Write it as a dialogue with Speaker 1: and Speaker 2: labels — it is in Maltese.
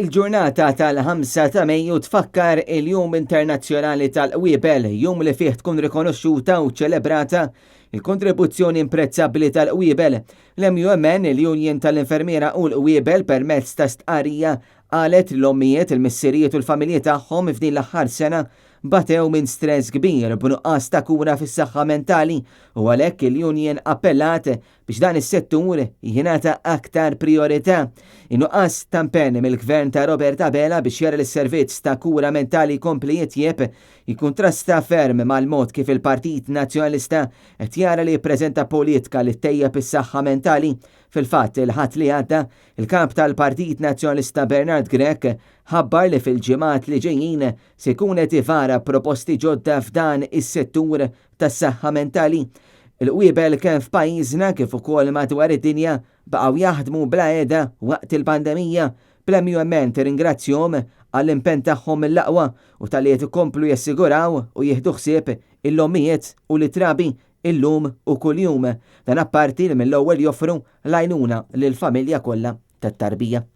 Speaker 1: Il-ġurnata tal-5 ta' Mejju tfakkar il-Jum Internazzjonali tal-Qwiebel, jum li fih tkun rikonoxxuta u ċelebrata il-kontribuzzjoni imprezzabbli tal-qwiebel. L-MUMN, il-Union tal-Infermiera u l-Qwiebel permezz ta' stqarrija qalet li l-ommijiet, il-missirijiet u l-familji tagħhom f'din l-aħħar sena batew minn stress kbir b'nuqqas ta' kura fis-saħħa mentali u għalhekk il-union appellat biex dan is-settur jingħata aktar prijorità. In-nuqqas ta' impenn mill-Gvern ta' Robert Abela biex jara li s-servizz ta' kura mentali jkompli jitjieb jikkuntrasta ferm mal-mod kif il-Partit Nazzjonalista qed jara li jippreżenta politika li ttejjeb is-saħħa mentali. Fil-fatt, il-Ħadd li għadda, il-Kap tal-Partit Nazzjonalista Bernard Grech ħabbar li fil-ġimgħat li ġejjin se jkun qed ivara proposti ġodda f'dan is-settur tas-saħħa mentali. Il-qwiebel kemm f'pajjiżna kif ukoll madwar id-dinja baqgħu jaħdmu bla heda waqt il-pandemija. Bl-MUMN tirringrazzjahom għall-impenn tagħhom mill-aqwa u talli qed ikomplu jassiguraw u jieħdu ħsieb il-ommijiet u l-trabi illum u kuljum. Dan apparti li mill-ewwel joffru l-għajnuna lill-familja kollha tat-tarbija.